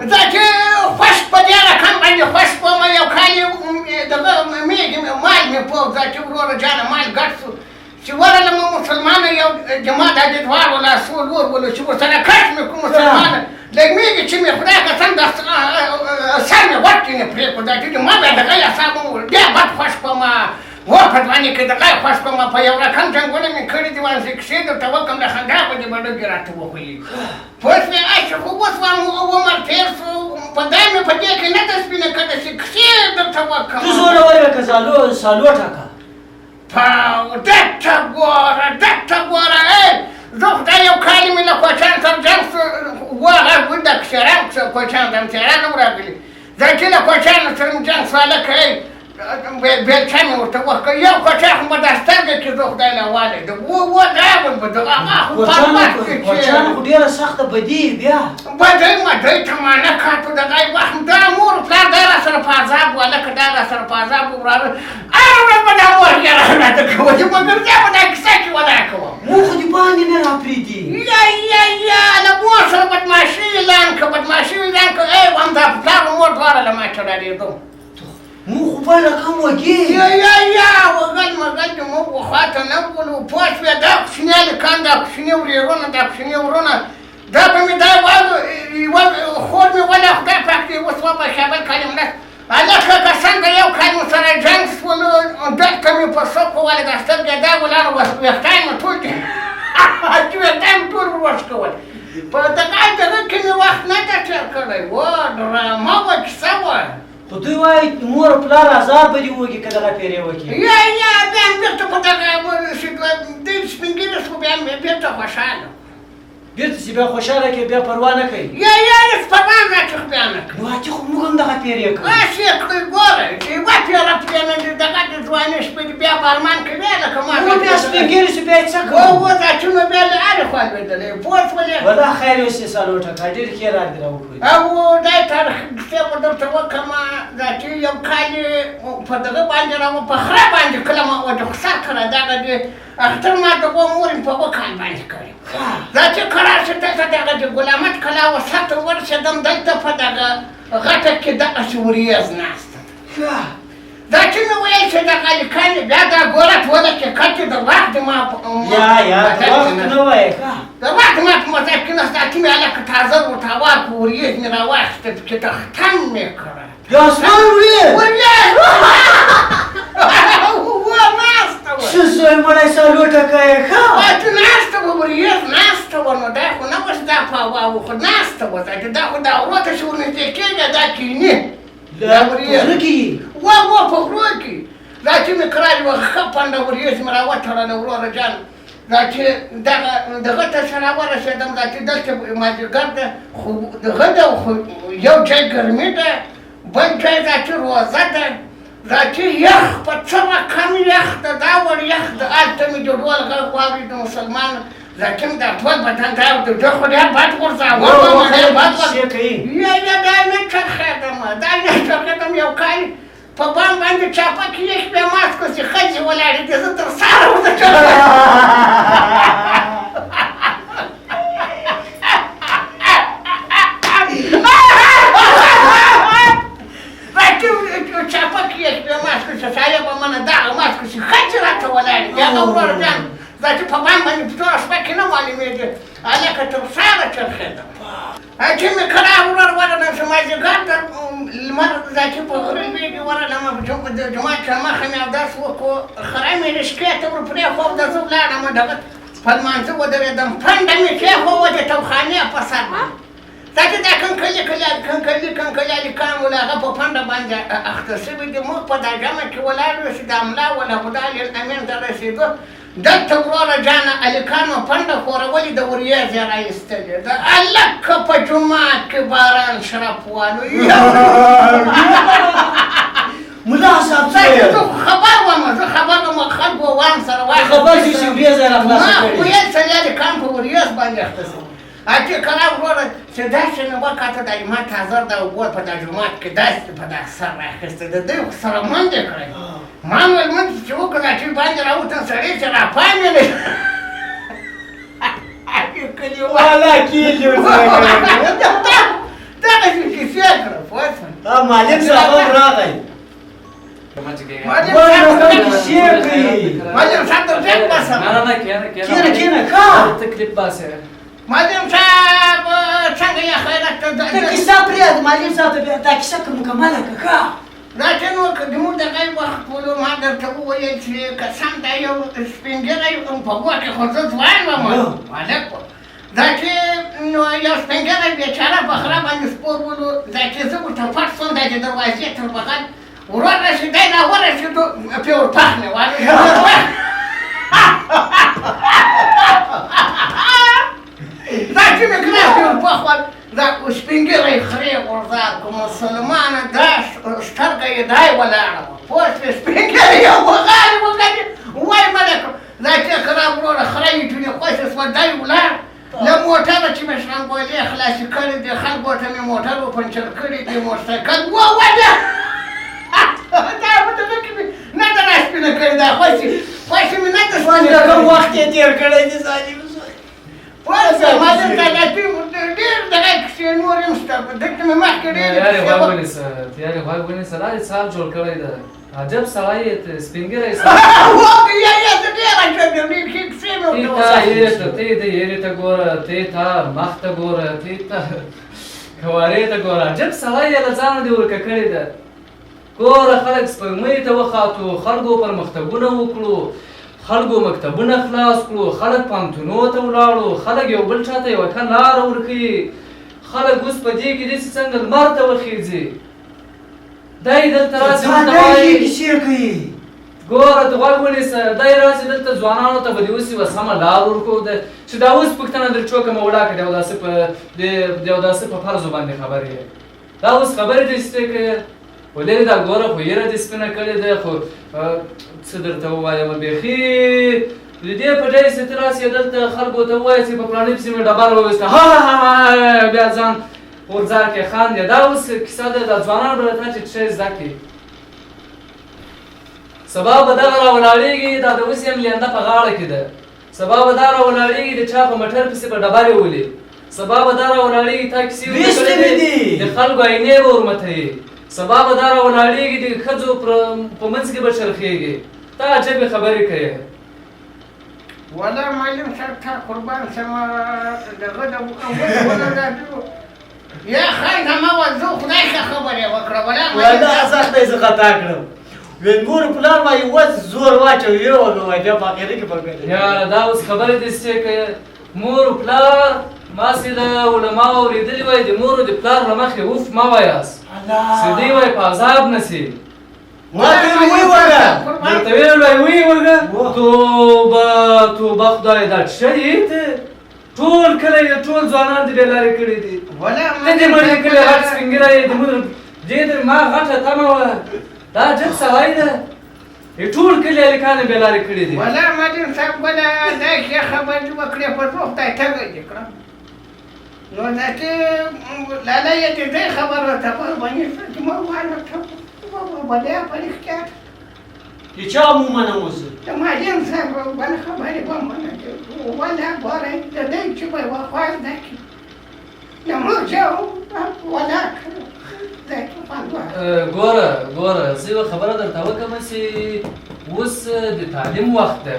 دا چې خوښ په دې رقم باندې خوښ کوم، یو کال یې دغه مېږي مال مې پوه، دا چې وروره جانه مال ګډ شو چې ورغلم مسلمانه یو جماعت د دواړو لاسو لور ولو چې ورسره کش مې کړو مسلمانه لږ مېږي چې مې خدای قسم د سر مې غوږ کې نه پرېښود، دا چې ما بیا دغه حساب ډېر بد خوښ کوم و په ځواني کې دغه خوښ کوم. په یو رقم جنګونه مې کړي دي، وانسې کښې درته وکړم له خندا به دې بډوګې راته وخویي، پوه شوې؟ هسې خو اوس عمر تېر شو، په دا مې په دې کې نه ده سپینه کړې چې کښې درته وکړم. ته زورور وې که سالو ټاکه؟ دته ګوره، دته ګوره، زه خدای یو کال مې له کوچیان سره جنګ شو، وهغه ګل د کشران کوچیان د همسیران نه وو راغلي، زه چې له کوچیانو سره مې جنګ شو هلکه بیلچه مې ورته وکړه، یو کوچی خو به دا سترګه کې زه خدای له والی د و دا به دغه هغه خو کوچیانو خو ډېره سخته بدي بیا بدۍ مدۍ ته ما نه کاتو، دغه وخت دا مور پلار دا را سره په عذاب و، هلکه دا را سره په عذاب و وراره هره ورځ به دا مور یې راته کوله، مګر بیا به دا کیسه کې ولا کوم. مور خو دې باندې نه راپرېږدي. یا یا یا له مور سره بدماشي اعلان کړه، بدماشي اعلان کړه، ای همدا پلار او مور دواړه له ما چړارېدو. مو خو بل رقم وږي. یا یا یا وغل مغل دې موږ خوا ته نه بولو، پوه شوې؟ دا کوچني هلکان، دا کوچني ورېرونه، دا کوچني ورونه، دا به مې دا والو یوه خور مې وله خدای پاک دې اوس وبخښه، بل کال یې مړه هلکه که څنګه یو کال مو سره جنګ شولو، دلته مې په سوکو والې دا سترګې دا ولاړه ویښتان مې ټول دي چې ویښتان مې ټول ور وشکول، په دغه دغه کې مې وخت نه ده تېر کړی و، ډرامه وه، کیسه وه. خو دوی وایي مور او پلار ازار به دې وږي که دغه پیرې وکړي. یا یا بیا مې بېرته په دغه دې سپین ږیري شو، بیا مې بېرته خوشحاله. بېرته چې بیا خوشحاله کړې بیا پروا نه کوي. یا یا هېڅ پروا راته خو بیا نه کوي. نو اتي خو موږ هم دغه پیرې کوو. هسې یې کړئ، ګوره چې یوه پیره پرې نه دي، دغه د ځواني شپې دي بیا به ارمان کوي لکه ما. موږ بیا سپین ږیري شو بیا یې څه کوو؟ و دا چې نو بیا له هرې خوا لوېدلی، پوه شولې؟ ولا خیر اوسې سالو ټکا، ډېر ښې راز دې راوښودې. او دا تاریخ کیسې به درته وکړم، دا چې یو کال یې په دغه باندې راوه په خره باندې کله ما وجه خو سر کړه، دغه د اختر ما دغو مور مې په اوه کال باندې کړی، دا چې کرار شو دلته دغه د ګلامت کلا وه، سر ته ورسېدم، دلته په دغه غټه کې دغسې وریځ ناسته ده، دا چې مې ویل چې دغه هلکان بیا دا ګوره ټوله کې کټې د وخت د ما یا یا د وخت نه وایې د وخت ما په مذهب کې نسته، چې مې هلکه تازه ورته هوار کړو، وریځ مې راواخیسته پکې تختم مې کړه. د اسمان وریځ؟ وریځ وه ناسته وه. څه زوی مړی سالو ټکه یې ښه چې ناسته وه وریځ ناسته وه، نو دا خو نه وه چې دا په هوا وه، خو ناسته وه، چې دا خو دا غرو ته چې ورنږدې کېږي دا کښېني. دا غره کې وه وه په غرو کې، دا چې مې کرار یوه ښه پنډه وریځ مې راوتړله وروره جان، دا چې دغه دغه ته چې راورسېدم، دا چې دلته مازدیګر ده خو دغه ده، خو یو ځای ګرمي ده، بل ځای دا چې روزه ده، دا چې یخ په څه رقم یخ ده، دا وړ یخ ده، هلته مې د ډول غږ واورېد مسلمان، دا چې مې دا ټول بدن دا ده خو ډېر بد غورځاوه، ډېر بد غورځاوه، یا یا دا نه څرخېدم، دا نه څرخېدم، یو کال په بام باندې چاپه کې یې شپې مات کړو چې ښځې ولاړې دي، زه تر سهاره ورته چاپه کې یې شپې مات کړو چې صاحبه منه دغه مات کړو چې ښځې راته ولاړې دي، هغه ورور جان دا چې په بام باندې په ټوله شپه کې نه معلومېږي، هلکه تر سهاره چرخېدم. چې مې کرار ورور ورغلم چې مازدیګر ته لمر دا چې په غره لوېږي، ورغلم د جومات تر مخه مې اودس وکړو، خره مې رشکې ته ور پرېښوده، زه ولاړم دغه په لمانځه ودرېدم، پنډه مې کېښووه د توخانې په سر باندې، دا چې دا کنکلي کنکلي کنکلي هلکان ول هغه په پنډه باندې اخته شوي دي، موږ په دا جمع کې ولاړ یو چې دا ملا ولا خدای الامین ته رسېدو، دلته وروره جانه هلکانو پنډه ښورولې د وریځ یې را ایستلې ده، هلکه په جومات کې باران شرپ والو. ملا صاحب څه ویل؟ زه خبر وم، زه خبر وم، خلکو وام سره وایي خبر شي چې وریځ یې راخلاصه ما کړې. ویل چې هلکان په وریځ باندې اخته شوي. چې کله وروره چې داسې مې وکاته دا ما تازه دا اوبه په دا جومات کې داسې په دا سر راخیسته د دوی خو سره منډې کړې، ما ویل منډې چې وکړه چې باندې راوتم سړی چې راپام یې نه کلیوال والا کېږي ورسره. دغسې چې معلم صاحب هم راغی. معلم ګوره صاحب کیسې کوي. معلم صاحب درځه باسه. نه نه نه، کښېنه کښېنه. کښېنه کښېنه ښه. تکلیف باسه. معلم صاحب څنګه یې خیرات ته کیسه پرېږده معلم صاحب ته، بیا دا کیسه که مکمله که ښه. راته نو که زموږ د غیب وخت پولو ما درته وویل چې که سم دا یو سپین ږیری په ګور کې، خو زه ځوان وم، هلک وم، دا چې نو یو سپین ږیری بېچاره په خره باندې سپور ولو. دا چې زه ورته پټ سوم، دا د دروازې تر بغل ورور رسېدی، را ورسېدو پې ورپخ مې والو. دا چې مې کړه پې ورپخ وال، دا سپین ږیری خرې غورځار کو مسلمانه، دا سترګه یې دای ولاړه وه، پوه شوې؟ سپین ږیری یو بغارې وکړې وای ملک. دا چې کړه وروره خره یې ټولې خوښې سوه، دی ولاړ له موټره چې مې شرنګولې خلاصې کړې دي، خلکو ته مې موټر وپنچر کړي دي، موټرسایکل ووهله. دا په دغه کې مې نه ده را سپینه کړې، دا خوښې خوښې مې نه ده سپینه څنګه کوم کړې. وخت یې تېر کړی دی ظالم زوی. پوه شوې معلم صاحب؟ دا ډېر دغه کیسې نور هم شته، دلته مې مخکې ډېرې تیارې کیسې غوږ وکړې. ونیسه، تیارې غوږ ونیسه. دا دې څه حال جوړ کړی ده؟ عجب سړی یې ته، سپین ږیری سړی. وکړه یا زه ډېر عجب یم، ډېر ښې کیسې مې تی ورته تا وکړې. یېرې ته، تی د یېرې ته ګوره، تی تا مخ ته ګوره، تی تا کوارې ته ګوره. عجب سړی یې، له ځانه دې ورکه کړې ده. ګوره خلک سپوږمۍ ته وخاتو، خلکو پرمختګونه وکړو، خلکو مکتبونه خلاص کړو، خلک پوهنتونو ته ولاړو، خلک یو بل چاته یوه ښه لاره ورښیي. خلک اوس په دې کې دي چې څنګه لمر ته وخیژي. دی دلته راسي موږ ته دا وایي کیسې کوي. ګوره ته غوږ ونیسه، دی راسي دلته ځوانانو ته به دې اوس یوه سمه لار ورکو ده چې دا اوس پوښتنه در چوکه مه ولاکه د اوداسه په د اوداسه په فرضو باندې خبرې یې. دا اوس خبرې دې چې کوې ولې دا ګوره خو یره دې سپینه کړې ده. خو څه درته ووایم، بیخي د دې په ځای چې ته راسې دلته خلکو ته ووایې چې په فلاني پسې مې ډبره وویسته، ها ها ها، بیا ځان غورځار کې خاندې. دا اوس کیسه ده. دا ځوانان به له تا چې څه زده کړي، سبا به دغه راولاړېږي. دا د اوس یې هم لینده په غاړه کې ده. سبا به دا راولاړېږي، د چا په موټر پسې به ډبرې ولي. سبا به دا راولاړېږي، تا کیسې ورته ویشتې کړې مې دي، دي. د خلکو آینې به ورمتوي. سبا به دا راولاړېږي، د ښځو په منځ کې به چرخېږي. تا عجبې خبرې کوې. ولا معلم صاحب تا قربان سم، دغه د یا خان ما وزو خدای ښه خبرې وکړه. ولا معلم والله صاحب سخته یې زه خطا کړم. ویل مور پلار ما یې وس زور واچو، یې وګوه بیا په اخري کې پکړې. یاره دا اوس خبرې دې څه کوې؟ مور و پلار ما سې له علماو اورېدلي وای، د مور و د پلار له مخې اوف مه وایاست، الله چې دوی وای په عذاب نه سي. ما ته یې وی وګه. درته ویل وای وی وګه. واه. توبه توبه خدای، دا څه یې ته؟ ټول کلی ټول ځوانان دې بې لارې کړي دي. ولا ته دې مړ کړی غټ سپین ږیری یې، د مور دې د ما غټه تمه وه. دا عجب سړی ده، یې ټول کلی هلکان یې بې لارې کړي دي. ولا معلم صاحب ولا دا ښې خبرې وکړې، په زه خدای تږی دې کړم. نو دا چې لالا یې د دې خبر راته باندې شو چې ما وایه ولا په رښتیا چې چا مو منم اوس؟ د معلم صاحب بل خبرې به منه ولا ګوره د دې چې به وخواست ده کې د موږ ولا ګوره ګوره، زه یوه خبره درته وکړم چې اوس د تعلیم وخت ده،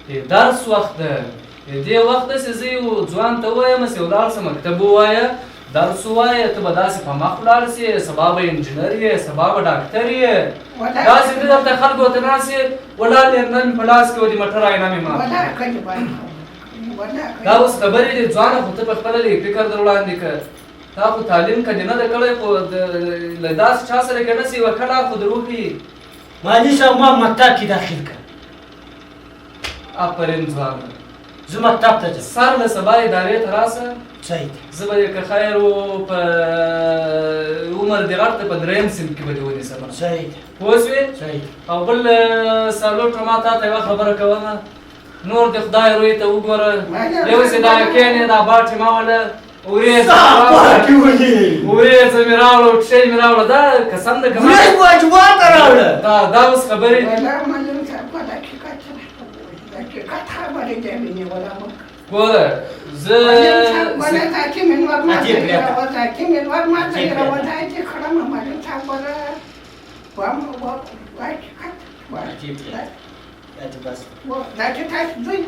د درس وخت ده. د دې وخت ده چې زه یو ځوان ته ووایم چې ولاړ شه مکتب ووایه، درس ووایه، ته به داسې په مخ ولاړ شې، سبا به انجینر یې، سبا به ډاکټر یې. داسې ته دلته خلکو ته ناست یې، ولاړ یې نن په لاس کې و د موټر آینه مې ماته. دا اوس خبرې دي ځوانه، خو ته په خپله لږ فکر در وړاندې کړه. تا خو تعلیم که دې نه ده کړی، خو له داسې چا سره که نه سي یوه ښه لار خو در وښیي. مالي صاحب ما مکتب کې داخل کړ. آفرین ځوانه. زه مکتب ته ځم. سر له سبا ادارې ته راسه. صحیح ده. زه به یې که خیر و په عمر دې غټ دی، په درېیم صنف کې به دې ونیسم. صحیح ده. پوه شوې؟ صحیح ده. او بل سالوټ ما تا ته یوه خبره کومه، نور د خدای روی ته وګوره. یو چې دا کښېنې دا باټې مه وله، ورېځ باټې ولې؟ ورېځ مې راوړه، ټښې مې راوړه، دا قسم ده که ما ورېځ واجبات راوړه. دا اوس خبرې. ګوره زه عجیب دی. دا چې بس دا چې تاسو ځئ.